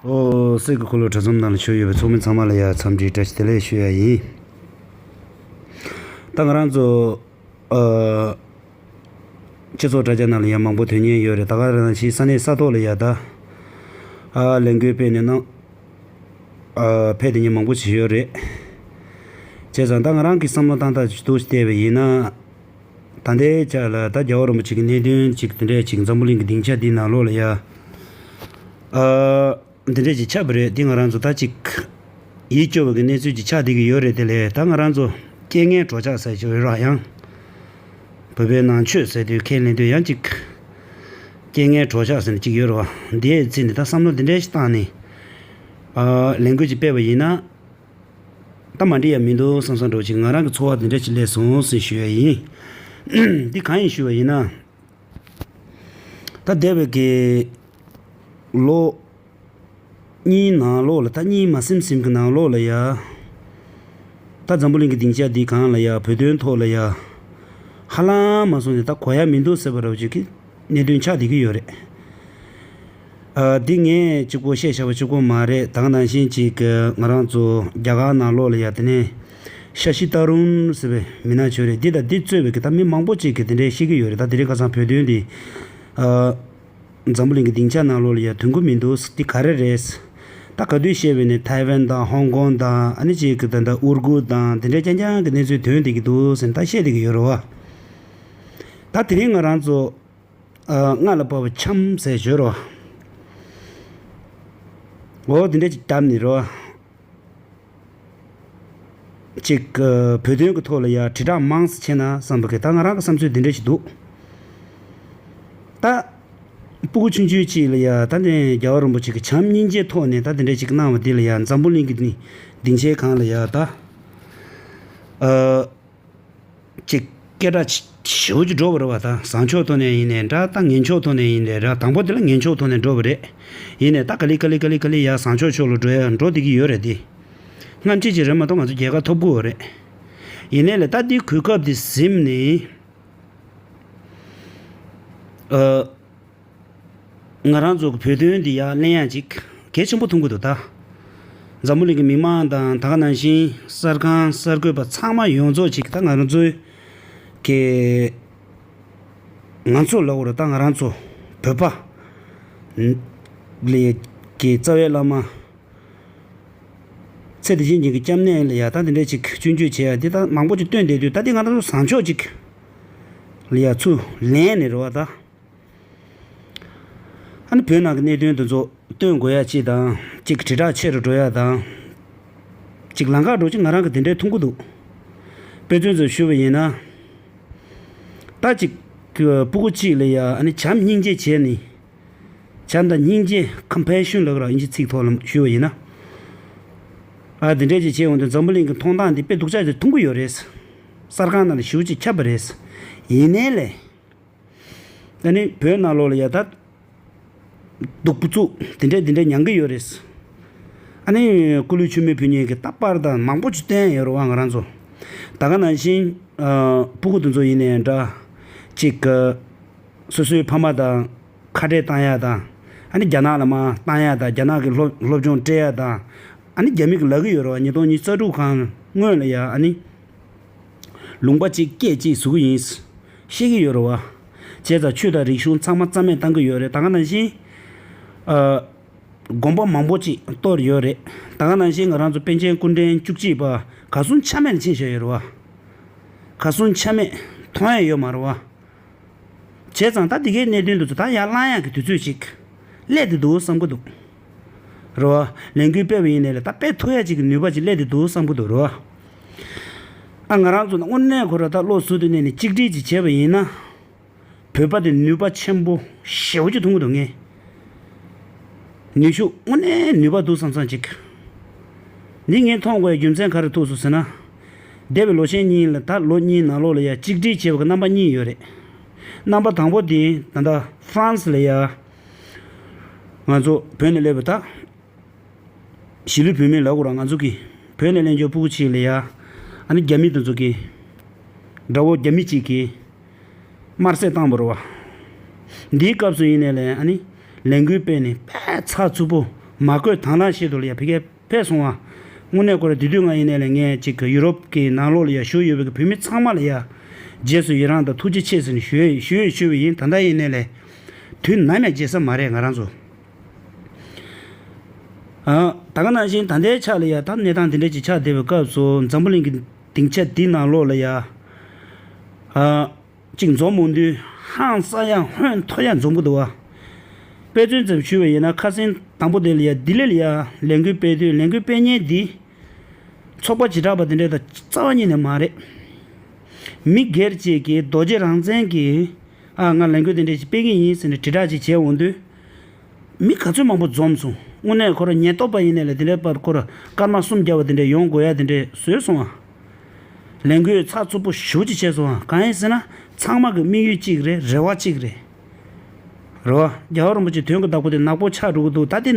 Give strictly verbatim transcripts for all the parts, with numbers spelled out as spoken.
ཨོ། སྲིད་ཀྱི་འཁོར་ལོ་གྲྭ་ཚང་ནང་ལ་ཞུགས་ཡོད་པའི་ཚོགས་མི་ཚང་མ་ལ་ཡ་འཚམས་འདྲི་བཀྲ་ཤིས་བདེ་ལེགས་ཞུ་ཡ་ཡིན། ད་ང་རང་ཚོ་ཨ། སྤྱི་ཚོགས་དྲ་རྒྱ་ནང་ལ་ཡ་མང་པོ་ཐོན་མཁན་ཡོད་རེད། ད་ག་རང་ཞིག་ས་གནས་ས་ཐོག་ལ་ཡ་ད་ཨ་ལས་འགུལ་སྤེལ་ནས་གནང་ཨ་ཕེབས་བསྡད་མཁན་མང་པོ་ཞིག་ཡོད་རེད། བྱས་ཙང་ད་ང་རང་གི་བསམ་བློ་བཏང་སྟངས་ཅིག་ཏུ་བལྟས་པ་ཡིན་ན། ད་ལྟའི་ཆ་ལ་ད་རྒྱལ་བ་རིན་པོ་ཆེ་གི་གནད་དོན་ཅིག་དེ་འདྲས་ཅིག་འཛམ་བུ་གླིང་གི་སྡིངས་ཆ་འདི་ནང་ལོགས་ལ་ཡ། ཨ། འདི་འདྲས་ཅིག་ཆགས་པ་རེད། འདི་ང་རང་ཚོ་ད་ཅིག་ཡིད་སྐྱོ་བའི་གི་གནས་ཚུལ་ཅིག་ཆགས་བསྡད་ཀྱི་ཡོད་རེད། དེ་ལས་ད་ང་རང་ཚོ་རྐྱེན་ངན་གྲོགས་ཆགས་ཟེར་གྱི་ཡོད་ར། ཡང་བོད་པའི་ནང་ཆོས་ཟེར་དུས་ཁས་ལེན་དུས་ཡང་ཅིག་རྐྱེན་ངན་གྲོགས་ཆགས་ཟེར་ནས་ཅིག་ཡོད་ར་བ། འདིའི་ཚིག་འདི་ད་བསམ་བློ་འདི་འདྲས་ཞིག་བཏང་ནས་ཨ་ལས་འགུལ་ཅིག་སྤེལ་བ་ཡིན་ན། ད་མ་འགྲིག་ཡ་མི་འདུག་བསམ་བསམ་འདྲ་བོ་ཅིག་ང་རང་གི་ཚོར་བ་འདི་འདྲ་ཅིག་སླེབས་སོང་ཟེར་ཞུ་ཡ་ཡིན། འདི་གང་ཡིན་ཞུ་བ་ཡིན་ན། ད་འདས་པའི་གི་ལོ་གཉིས་ནང་ལོགས་ལ། ད་གཉིས་མ་ཟིན་ཟིན་གི་ནང་ལོགས་ལ་ཡ། ད་འཛམ་བུ་གླིང་གི་སྡིངས་ཆ་འདི་སྒང་ལ་ཡ་བོད་དོན་ཐོག་ལ་ཡ་ཧ་ལམ་མ་སོང་ནས་ད་གོ་ཡ་མི་འདུག་ཟེར་བ་འདྲ་བོ་ཅིག་གི་གནད་དོན་ཆགས་བསྡད་ཀྱི་ཡོད་རེད། ཨ། འདི་ངས་གཅིག་པོ་བཤད་བཞག་པ་གཅིག་པོ་མ་རེད། ད་ག་ནང་བཞིན་ཅིག་ང་རང་ཚོ་རྒྱ་གར་ནང་ལོགས་ལ་ཡ་དེ་ནས་ཤ་ཤི་ཏ་རུན་ཟེར་བའི་མི་སྣ་ཅིག་ཡོད་རེད། འདི་དང་འདི་གཙོས་པའི་གི་ད་མི་མང་པོ་ཅིག་གིས་དེ་འདྲས་བཤད་ཀྱི་ཡོད་རེད། ད་དེ་རིང་ཁ་སང་བོད་དོན་འདི་ཨ། འཛམ་བུ་གླིང་གི་སྡིངས་ཆ་ནང་ལོགས་ལ་ཡ་ཐོན་གྱི་མི་འདུག་འདི་ག་རེ་རེད། ད་ག་དུས་བཤད་པ་ཡིན་ན་ཐའེ་ཝན་དང་ཧོང་ཀོང་དང་། ཨ་ནི་ཅིག་གི་ད་ད་ཨུར་གུ་དང་དེ་འདྲས་རྐྱང་རྐྱང་གི་གནས་ཚུལ་ཐོན་བསྡད་ཀྱི་འདུག་ཟེར་ནས་ད་བཤད་བསྡད་ཀྱི་ཡོད་རེད་བ། ད་དེ་རིང་ང་རང་ཚོ་ཨ། སྔ་ལ་བབས་པ་འཆམ་ཟེར་བརྗོད་རོ། འོ་དེ་འདྲ་ཅིག་བརྒྱབ་ནས་རོ། ཅིག་ཨ། བོད་དོན་གྱི་ཐོག་ལ་ཡ་དྲིལ་བསྒྲགས་མང་ཙམ་བྱས་ན་བསམ་པ་གི། ད་ང་རང་གི་བསམ་ཚུལ་འདི་འདྲ་ཞིག་འདུག་ད་སྤུ་གུ་ཆུང་ཆུང་ཅིག་ལ་ཡ་ད་ནས་རྒྱལ་བ་རིན་པོ་ཆེ་གི་བྱམས་སྙིང་རྗེའི་ཐོག་ནས་ད་དེ་འདྲ་ཅིག་གནང་བ་འདི་ལ་ཡ་འཛམ་བུ་གླིང་གི་སྡིངས་ཆའི་སྒང་ལ་ཡ་ད་ཨ། ཅིག་སྐད་གྲགས་ཆེ་ཞེ་པོ་ཅིག་འགྲོ་བ་རེད་བ། ད་བཟང་ཕྱོགས་ཐོག་ནས་ཡིན་ནའི་འདྲ། ད་ངན་ཕྱོགས་ཐོག་ནས་ཡིན་ནའི་འདྲ། དང་པོ་དེ་ལ་ངན་ཕྱོགས་ཐོག་ནས་འགྲོ་བ་རེད། ཡིན་ནའི་ད་ག་ལེ་ག་ལེ་ག་ལེ་ག་ལེ་ཡར་བཟང་ཕྱོགས་ཕྱོགས་ལ་འགྲོ་ཡ་འགྲོ་བསྡད་ཀྱི་ཡོད་རེད་དེ། སྔ་ཕྱི་ཅིག་རེད་མ་གཏོགས་ང་ཚོ་རྒྱལ་ཁ་ཐོབ་ཀྱི་ཡོད་རེད། ཡིན་ནའི་ལས་ད་འདི་གོ་སྐབས་འདི་ཟིན་ནས་ཨ། ང་རང་ཚོ་གི་བོད་དོན་འདི་ཡར་གླེང་ཡག་ཅིག་གལ་ཆེན་པོ་མཐོང་གི་འདུག་ད་འཛམ་བུ་གླིང་གི་མི་མང་དང་། ད་ག་ནང་བཞིན་གསར་ཁང་གསར་འགོད་པ་ཚང་མ་ཡོངས་རྫོགས་ཅིག་ད་ང་རང་ཚོའི་གི་ང་ཚོ་ལབ་དགོས་རེད། ད་ང་རང་ཚོ་བོད་པ་ལ་གི་རྩ་བའི་བླ་མ་ཚེ་འདི་ཕྱི་གཉིས་ཀྱི་སྐྱབས་གནས་ལ་ཡ་ད་དེ་འདྲ་ཅིག་སྐྱོན་བརྗོད་བྱེད་ཡ་འདི་ད་མང་པོ་ཅིག་བཏོན་བསྡད་དུས། ད་འདི་ང་རང་ཚོ་བཟང་ཕྱོགས་ཅིག་ལ་ཡ་ཚུར་ལེན་ནས་རེད་བ། ད། ཨ་ནི་བོད་ནང་གི་གནད་དོན་དེ་ཚོ་སྟོན་དགོས་ཡ་ཅིག་དང་། ཅིག་དྲིལ་བསྒྲགས་ཆེ་རུ་འགྲོ་ཡ་དང་། ཅིག་ལམ་ཁ་འགྲོ་ཅིག་ང་རང་གི་དེ་འདྲའི་མཐོང་གི་འདུག་དཔེ་མཚོན་ཙམ་ཞུ་བ་ཡིན་ན། ད་ཅིག་སྤུ་གུ་གཅིག་ལ་ཡ་ཨ་ནི་བྱམས་སྙིང་རྗེ་བྱས་ནས། བྱམས་དང་སྙིང་རྗེ། ཀམ་པེ་ཤན་ལབ་ར། དབྱིན་ཇི་ཚིག་ཐོག་ལ་ཞུ་བ་ཡིན་ན། ཨ་དེ་འདྲས་ཅིག་བྱས་འོང་དུས་འཛམ་བུ་གླིང་གི་མཐོང་སྟངས་འདི་དཔེ་སྡུག་ཅག་ཅིག་མཐོང་གི་ཡོད་རེད། གསར་ཁང་ནང་ལ་ཞེ་པོ་ཅིག་ཁྱབ་པ་རེད། ཡིན་ནའི་ལས། ད་ནི་བོད་ནང་ལོགས་ལ་ཡ་ད་སྡུག་པོ་བཙུགས་དེ་འདྲས་དེ་འདྲས་མྱང་གི་ཡོད་རེད། ཨ་ནི་སྐུ་ལུས་མཆོད་མེ་ཕུལ་མཁན་གྱི་རྟག་པར་དང་མང་པོ་ཅིག་བསྟན་ཡོད་རེད་བ། ང་རང་ཚོ་ད་ག་ནང་བཞིན་ཨ་སྤུ་གུ་དེ་ཚོ་ཡིན་ནའི་འདྲ། ཅིག་སོ་སོའི་ཕ་མ་དང་ཁ་བྲལ་བཏང་ཡ་དང་། ཨ་ནི་རྒྱ་ནག་ལ་མར་བཏང་ཡ་དང་། རྒྱ་ནག་གི་སློབ་སློབ་སྦྱོང་སྤྲད་ཡ་དང་། ཨ་ནི་རྒྱ་མི་གིས་ལབ་ཀྱི་ཡོད་རེད་བ། ཉིས་སྟོང་ཉི་ཤུ་རྩ་དྲུག་གི་སྔོན་ལ་ཡ་ཨ་ནི་ལུང་པ་གཅིག་སྐད་གཅིག་བཟོ་གི་ཡིན་བཤད་ཀྱི་ཡོད་རེད་བ། བྱས་ཙང་ཆོས་དང་རིག་གཞུང་ཚང་མ་རྩ་མེད་བཏང་གི་ཡོད་རེད། ད་ག་ནང་བཞིན་ཨ་དགོན་པ་མང་པོ་ཅིག་གཏོར་ཡོད་རེད། ད་ག་ནང་བཞིན་ང་རང་ཚོ་པཎ་ཆེན་སྐུ་ཕྲེང་བཅུ་གཅིག་པ་གར་སོང་ཆ་མེད་ལ་ཕྱིན་བཞག་ཡོད་རེད་བ། གར་སོང་ཆ་མེད། མཐོང་ཡ་ཡོད་མ་རེད་བ། བྱས་ཙང་ད་འདི་གའི་གནད་དོན་དེ་ཚོ་ད་ཡར་བསླང་ཡག་གི་དུས་ཚོད་ཅིག་སླེབས་བསྡད་འདུག་བསམ་གྱི་འདུག་རེད་བ། ལས་འགུལ་སྤེལ་བ་ཡིན་ནའི་ལས་ད་སྤེལ་ཐུབ་ཡ་ཅིག་གི་ནུས་པ་ཅིག་སླེབས་བསྡད་འདུག་བསམ་གྱི་འདུག་རེད་བ། ཨ་ང་རང་ཚོ་ནི་དངོས་གནས་ཁོ་ར་ད་བློ་གཟུ་དེ་ནས་ནི་གཅིག་སྒྲིལ་ཅིག་བྱས་པ་ཡིན་ན། བོད་པ་དེ་ནུས་པ་ཆེན་པོ་ཞེ་པོ་ཅིག་མཐོང་གི་འདུག་ངས། ནུས་ཤུགས་དངོས་གནས་ནུས་པ་འདུག་བསམ་བསམ་ཅིག་འདི་ངས་མཐོང་དགོས་རྒྱུ་མཚན་ག་རེ་ཐུག་སོང་ཟེར་ན། འདས་པའི་ལོ་ཆེན་གཉིས་ལ་ད་ལོ་གཉིས་ནང་ལོགས་ལ་ཡ་གཅིག་སྒྲིལ་བྱས་པ་གི་རྣམ་པ་གཉིས་ཡོད་རེད། རྣམ་པ་དང་པོ་དེ་ད་ལྟ་ཧྥ་རན་སི་ལ་ཡ་ང་ཚོ་བོད་ནས་སླེབས་པ་ད། གཞིས་ལུས་བོད་མི་ལབ་དགོས་ར། ང་ཚོ་གི་བོད་ནས་སླེབས་མཁན་སྤུ་གུ་གཅིག་ལ་ཡ་ཨ་ནི་རྒྱ་མི་དེ་ཚོ་གི་དགྲ་བོ་རྒྱ་མི་གཅིག་གིས་དམར་གསོད་བཏང་བ་རེད་བ། འདིའི་སྐབས་སུ་ཡིན་ནའི་ལས་ཨ་ནི་ལས་འགུལ་སྤེལ་ནས་དཔེ་ཚགས་ཚུད་པོ་ མ་བསྐོས་དང་བླངས་ཆེད་དུ་ལ་ཡ་ཕ་གིར་ཕེབས་སོང་བ། དངོས་གནས་ཁོ་ར་དེ་དུས་ང་ཡིན་ནའི་ལས་ངས་ཅིག་ཡུ་རོབ་ཀྱི་ནང་ལོགས་ལ་ཡ་བཞུགས་ཡོད་པའི་བོད་མི་ཚང་མ་ལ་ཡ་རྗེས་སུ་ཡི་རང་དང་ཐུགས་རྗེ་ཆེ་ཟེར་ནས་ཞུ་ཡས་ཞུ་ཡས་ཞུ་བ་ཡིན། ད་ལྟ་ཡིན་ནའི་ལས་དུས་ནམ་ཡང་བརྗེད་ས་མ་རེད་ང་རང་ཚོ། ཨ། ད་ག་ནང་བཞིན་ད་ལྟའི་ཆ་ལ་ཡ་ད་གནས་སྟངས་དེ་འདྲ་ཅིག་ཆགས་བསྡད་པའི་སྐབས་སུ་འཛམ་བུ་གླིང་གི་སྡིངས་ཆ་འདི་ནང་ལོགས་ལ་ཡ། ཨ། གཅིག་འཛོམས་འོང་དུས་ཧང་སང་ཡ་ཧོན་ཐོར་ཡ་འཛོམས་གི་འདུག་བ། དཔེ་མཚོན་ཙམ་ཞུས་པ་ཡིན་ན་ཁ་སང་དང་པོ་དེ་ལ་ཡ་ལྡི་ལི་ལ་ཡ་ལས་འགུལ་སྤེལ་དུས་ལས་འགུལ་སྤེལ་མཁན་འདི་ཚོགས་པ་བྱེ་བྲག་པ་དེ་འདྲ་དང་རྩ་བ་ཉིད་ནས་མ་རེད། མི་སྒེར་གཅིག་གིས་རྡོ་རྗེ་རང་བཙན་གྱི་ཨ་ང་ལས་འགུལ་དེ་འདྲ་ཞིག་སྤེལ་གི་ཡིན་ཟེར་ནས་དྲིལ་བསྒྲགས་ཅིག་བྱས་འོང་དུས། མི་ག་ཚོད་མང་པོ་འཛོམས་སོང་། དངོས་གནས་ཁོ་ར་ཉེན་རྟོག་པ་ཡིན་ནའི་ལས་དེ་འདྲའི་པར་ཁོ་ར་སྐར་མ་གསུམ་བརྒྱབ་པ་དེ་འདྲ་ཡོང་དགོས་ཡ་དེ་འདྲ་བཟོས་སོང་ཨ། ལས་འགུལ་ཚགས་ཚུད་པོ་ཞེ་པོ་ཅིག་བྱས་སོང་ཨ། གང་ཡིན་ཟེར་ན་ཚང་མ་གི་དམིགས་ཡུལ་གཅིག་རེད། རེ་བ་གཅིག་རེད། རེད་བ། རྒྱལ་བ་རིན་པོ་ཆེ་དོན་གྱི་བདག་པོ་དེ་ནག་པོ་ཆགས་འགྲོ་གི་འདུག་ད་དེ་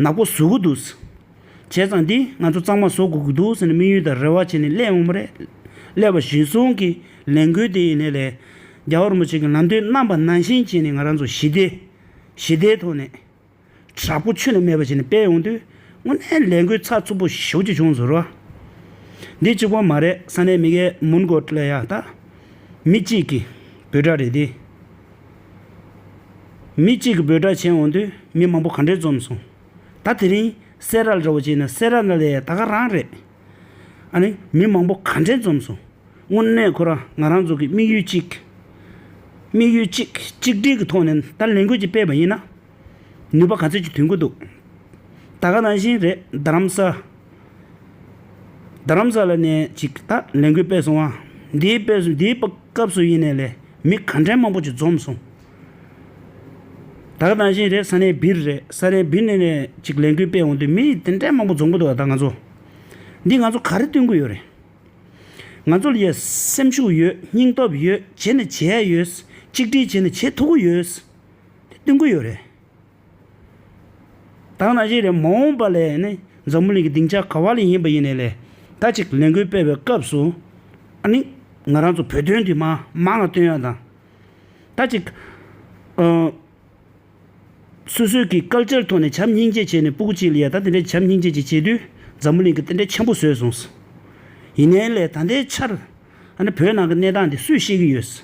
ནག་པོ་བཟོ་གི་འདུག་བྱས་ཙང་འདི་ང་ཚོ་གཙང་མ་བཟོ་དགོས་ཀྱི་འདུག་ཟེར་ནས་དམིགས་ཡུལ་དང་རེ་བ་བྱས་ནས་སླེབས་འོང་བ་རེད། སླེབས་པ་གཞིར་བཟུང་གི་ལས་འགུལ་དེ་ཡིན་ནའི་ལས་རྒྱལ་བ་རིན་པོ་ཆེ་གི་ལམ་སྟོན་གནང་པ་ནང་བཞིན་བྱས་ནས་ང་རང་ཚོ་ཞི་བདེ། ཞི་བདེའི་ཐོག་ནས་དྲག་པོ་ཁྱོན་ནས་མེད་པ་བྱས་ནས་སྤེལ་ཡོང་དུས་དངོས་གནས་ལས་འགུལ་ཚགས་ཚུད་པོ་ཞེ་པོ་ཅིག་བྱུང་ཟེར་བ། འདི་གཅིག་པོ་མ་རེད། ས་གནས་མི་སྒེར་མུན་གོ་ལ་ཡ་ད་མི་གཅིག་གི་འབོད་སྒྲ་རེད་དེ། མི་གཅིག་གི་འབོད་སྒྲ་བྱས་འོང་དུས་མི་མང་པོ་ག་འདྲས་འཛོམས་སོང་། ད་དེ་རིང་སེ་ར་ལ་འདྲ་བོ་བྱས་ན་སེ་ར་ལ་ལས་ད་ག་རང་རེད། ཨ་ནི་མི་མང་པོ་ག་འདྲས་འཛོམས་སོང་། དངོས་གནས་ཁོ་རང་ང་རང་ཚོ་གི་དམིགས་ཡུལ་གཅིག་དམིགས་ཡུལ་གཅིག་གཅིག་སྒྲིལ་གྱི་ཐོག་ནས་ད་ལས་འགུལ་ཅིག་སྤེལ་བ་ཡིན་ན། ནུས་པ་ག་ཚོད་ཅིག་ཐོན་གྱི་འདུག་ད་ག་ནང་བཞིན་རེད། རྡ་རམ་ས། རྡ་རམ་ས་ལ་ནས་ཅིག་ད་ལས་འགུལ་སྤེལ་སོང་བ། འདིའི་སྤེལ་སོང་འདིའི་སྐབས་སུ་ཡིན་ནའི་ལས་མི་ག་འདྲས་མང་པོ་ཅིག་འཛོམས་སོང་། ད་ག་ནང་བཞིན་རེད། ས་གནས་སྦིར་རེད། ས་གནས་སྦིར་ནས་ནས་ཅིག་ལས་འགུལ་སྤེལ་འོང་དུས་མི་དེ་འདྲས་མང་པོ་འཛོམས་གྱི་འདུག་ད་ང་ཚོ་འདི་ང་ཚོ་ག་རེ་སྟོན་གྱི་ཡོད་རེད། ང་ཚོ་ལ་ཡ་སེམས་ཤུགས་ཡོད། སྙིང་སྟོབས་ཡོད། བྱས་ནས་བྱེད་ཡ་ཡོད། གཅིག་སྒྲིལ་བྱས་ནས་བྱེད་ཐུབ་ཀྱི་ཡོད། དེ་སྟོན་གྱི་ཡོད་རེད། ད་ག་ནང་བཞིན་རེད། མ་འོངས་པ་ལ་ནི་འཛམ་བུ་གླིང་གི་སྡིངས་ཆ་ག་བ་ལ་ཡིན་པ་ཡིན་ནའི་ལས་ད་ཅིག་ལས་འགུལ་སྤེལ་བའི་སྐབས་སུ་ཨ་ནི་ང་རང་ཚོ་བོད་དོན་འདི་མ་མང་ལ་སྟོན་ཡ་དང་། ད་ཅིག་ཨ། སོ་སོའི་གི་ཀལ་ཅར་ཐོག་ནས་བྱམས་སྙིང་རྗེ་བྱས་ནས་སྤུ་གུ་གཅིག་ལ་ཡ་ད་དེ་འདྲའི་བྱམས་སྙིང་རྗེ་ཅིག་བྱེད་དུས་འཛམ་བུ་གླིང་གི་རྟེན་འབྲེལ་ཆེན་པོ་བཟོས་སོང་། ཡིན་ནའི་ལས་ད་ལྟའི་ཆར་ཨ་ནི་བོད་ནང་གི་གནས་སྟངས་འདི་སུས་ཤེས་ཀྱི་ཡོད།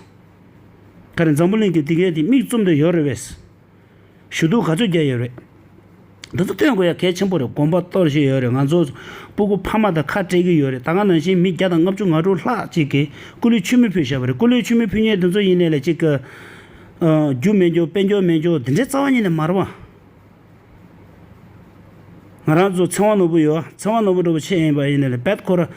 ག་རེ་འཛམ་བུ་གླིང་གི་དེ་གའི་དེ་མིག་བཙུམ་དུ་ཡོད་རེད་བས། ཞུ་གཏུག་ག་ཚོད་རྒྱག་ཡོད་རེད། འདི་ཚོ་སྟོན་དགོས་ཡ་གལ་ཆེན་པོ་རེད། དགོན་པ་གཏོར་བཞིན་ཡོད་རེད། ང་ཚོ་སྤུ་གུ་ཕ་མ་དང་ཁ་བྲལ་གྱི་ཡོད་རེད། ད་ག་ནང་བཞིན་མི་བརྒྱ་དང་ལྔ་བཅུ་ང་དྲུག་ལྷག་ཅིག་གིས་སྐུ་ལུས་མཆོད་མེ་ཕུལ་བཞག་པ་རེད། སྐུ་ལུས་མཆོད་མེ་ཕུལ་མཁན་དེ་ཚོ་ཡིན་ནའི་ལས་ཅིག་གི་ཨ། རྒྱུ་མེད་འཇོག་དཔལ་འབྱོར་མེད་འཇོག་འདི་འདྲའི་རྩ་བ་ཉིད་ནས་མ་རེད་བ། ང་རང་ཚོ་ཚེ་དབང་ནོར་བུ་ཡོད། ཚེ་དབང་ནོར་བུ་འདྲ་བོ་ཆེ་ཡིན་པ་ཡིན་ནའི་ལས་རྦད་ཁོ་ར་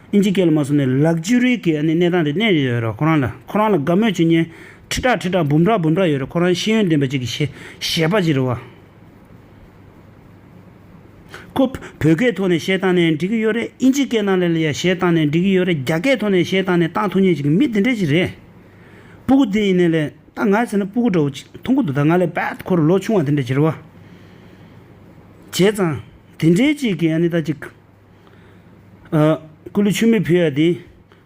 ཨིན་ཇི་སྐད་ལ་མ་སོང་ནས་ལག་ཇུ་རི་གི་ཨ་ནི་གནས་སྟངས་དེ་གནས་ཡོད་རེད། ཁོ་རང་ལ་ཁོ་རང་ལ་དགའ་མོས་བྱེད་མཁན་ཁྲི་ཕྲག་ཁྲི་ཕྲག་འབུམ་ཕྲག་འབུམ་ཕྲག་ཡོད་རེད། ཁོ་རང་ཤེས་ཡོན་ལྡན་པ་ཅིག་གི་གཞས་གཞས་པ་ཅིག་རེད་བ། ཁོ་བོད་སྐད་ཐོག་ནས་གཞས་བཏང་ནའི་འགྲིག་གི་ཡོད་རེད། ཨིན་ཇི་སྐད་ནང་ལ་ཡ་གཞས་བཏང་ནའི་འགྲིག་གི་ཡོད་རེད། རྒྱ་སྐད་ཐོག་ནས་གཞས་བཏང་ནས་བཏང་ཐུབ་མཁན་ཅིག་གི་མི་དེ་འདྲ་ཅིག་རེད། སྤུ་གུ་དེ་ཡིན་ནའི་ལས་ད་ང་ཟེར་ན་སྤུ་གུ་འདྲ་བོ་ཅིག་མཐོང་གི་འདུག་ད་ང་ལས་རྦད་ཁོ་རང་ལོ་ཆུང་བ་དེ་འདྲ་ཅིག་རེད་བ། བྱས་ཙང་དེ་འདྲའི་ཅིག་གི་ཨ་ནི་ད་ཅིག་ཨ། སྐུ་ལུས་མཆོད་མེ་ཕུལ་ཡ་དེ།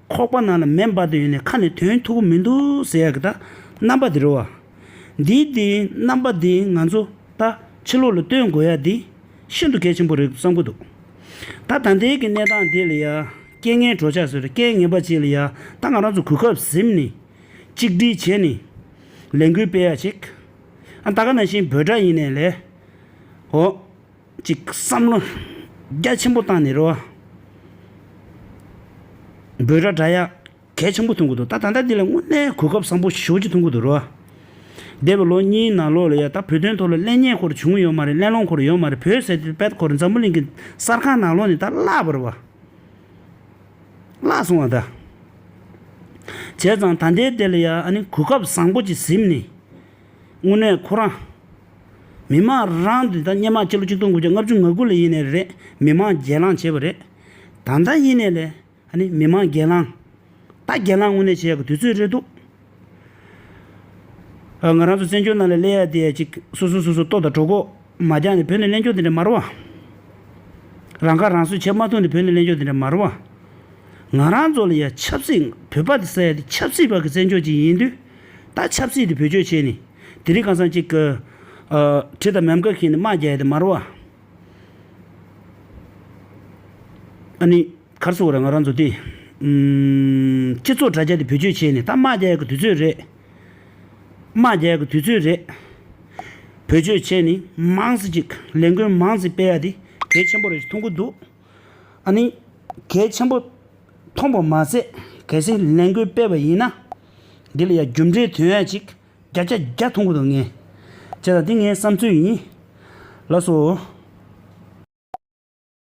ཁོག་པ་ནང་ལ་མེ་འབར་དུ་ཡོད་ནས་ཁ་ནས་ཐོན་ཐུབ་ཀྱི་མི་འདུག་ཟེར་ཡ་གི་ད་རྣམ་པ་དེ་རེད་བ། འདིའི་དེ་རྣམ་པ་དེ་ང་ཚོ་ད་ཕྱི་ལོགས་ལ་སྟོན་དགོས་ཡ་དེ་ཤིན་ཏུ་གལ་ཆེན་པོ་རེད་བསམ་གྱི་འདུག་ད་ད་ལྟའི་གི་གནས་སྟངས་དེ་ལ་ཡ་རྐྱེན་ངན་གྲོགས་ཆགས་ཟེར་རེད། རྐྱེན་ངན་པ་ཅིག་ལ་ཡ་ད་ང་རང་ཚོ་གོ་སྐབས་ཟིན་ནས་གཅིག་སྒྲིལ་བྱས་ནས་ལས་འགུལ་སྤེལ་ཡ་ཅིག་ཨ་ད་ག་ནང་བཞིན་འབོད་སྒྲ་ཡིན་ནའི་ལས། འོ། ཅིག་བསམ་བློ་རྒྱ་ཆེན་པོ་བཏང་ནས་རེད་བ། འབོད་སྒྲ་སྒྲ་ཡག་གལ་ཆེན་པོ་མཐོང་གི་འདུག་ད་ད་ལྟ་འདི་ལ་དངོས་གནས་གོ་སྐབས་བཟང་པོ་ཞེ་པོ་ཅིག་མཐོང་གི་འདུག་རེད་བ། འདས་པའི་ལོ་གཉིས་ནང་ལོགས་ལ་ཡ་ད་བོད་དོན་ཐོག་ལ་གླེང་སྙན་ཁོ་ར་བྱུང་ཡོད་མ་རེད། གླེང་སློང་ཁོ་ར་ཡོད་མ་རེད། བོད་ཟེར་དུས་རྦད་ཁོ་ར་འཛམ་བུ་གླིང་གི་གསར་ཁང་ནང་ལོགས་ནས་ད་བརླག་པ་རེད་བ། བརླག་སོང་བ་ད། བྱས་ཙང་ད་ལྟའི་དེ་ལ་ཡ་ཨ་ནི་གོ་སྐབས་བཟང་པོ་ཅིག་ཟིན་ནས། དངོས་གནས་ཁོ་རང་། མི་མང་རང་དེ་ད་སྔོན་མ་ཕྱི་ལོ་ཆིག་སྟོང་དགུ་བརྒྱ་ལྔ་བཅུ་ང་དགུ་ལ་ཡིན་ནའི་རེད། མི་མང་སྒེར་ལངས་བྱས་པ་རེད། ད་ལྟ་ཡིན་ནའི་ལས་ཨ་ནི་མི་མང་སྒེར་ལངས། ད་སྒེར་ལངས་དངོས་གནས་བྱེད་ཡག་གི་དུས་ཚོད་རེད་འདུག་ཨ། ང་རང་ཚོ་བཙན་བྱོལ་ནང་ལ་སླེབས་ཡ་དེ་ཡ་ཅིག་སོ་སོ་སོ་སོ་ལྟོ་དང་གྲོད་ཁོག་མ་རྒྱག་ནས་བོད་ནས་གླེང་ཕྱོགས་དེ་འདྲ་མ་རེད་བ། རང་ཁ་རང་གསོ་བྱེད་མ་ཐུབ་ནས་བོད་ནས་གླེང་ཕྱོགས་དེ་འདྲ་མ་རེད་བ། ང་རང་ཚོ་ལ་ཡ་ཆབ་སྲིད་བོད་པ་དེ་ཟེར་ཡ་དེ་ཆབ་སྲིད་པ་གི་བཙན་བྱོལ་ཅིག་ཡིན་དུས། ད་ཆབ་སྲིད་དེ་བེད་སྤྱོད་བྱས་ནས་དེ་རིང་ཁ་སང་ཅིག་གི་ཨ། གྲི་དང་མེ་མདའ་ཁྱེར་ནས་དམག་རྒྱག་ཡ་དེ་མ་རེད་བ། ཨ་ནི་ག་རེ་ཟེར་དགོས་རེད། ང་རང་ཚོ་དེ་ཨམ་སྤྱི་ཚོགས་དྲ་རྒྱ་དེ་བེད་སྤྱོད་བྱས་ནས། ད་དམག་རྒྱག་ཡག་གི་དུས་ཚོད་རེད། དམག་རྒྱག་ཡག་གི་དུས་ཚོད་རེད། བེད་སྤྱོད་བྱས་ནས་མང་ཙམ་ཅིག་ལས་འགུལ་མང་ཙམ་སྤེལ་ཡག་དེ་གལ་ཆེན་པོ་རེད་ཅེས་མཐོང་གི་འདུག་ཨ་ནི་གལ་ཆེན་པོ་མཐོང་བ་མ་ཟད། གལ་སྲིད་ལས་འགུལ་སྤེལ་བ་ཡིན་ན། འདི་ལ་ཡང་རྒྱུ་འབྲས་ཐོན་ཡག་ཅིག་བརྒྱ་ཆ་བརྒྱ་མཐོང་གི་འདུག་ངས། བྱས་ཙང་འདི་ངའི་བསམ་ཚུལ་ཡིན། ལགས་སོ།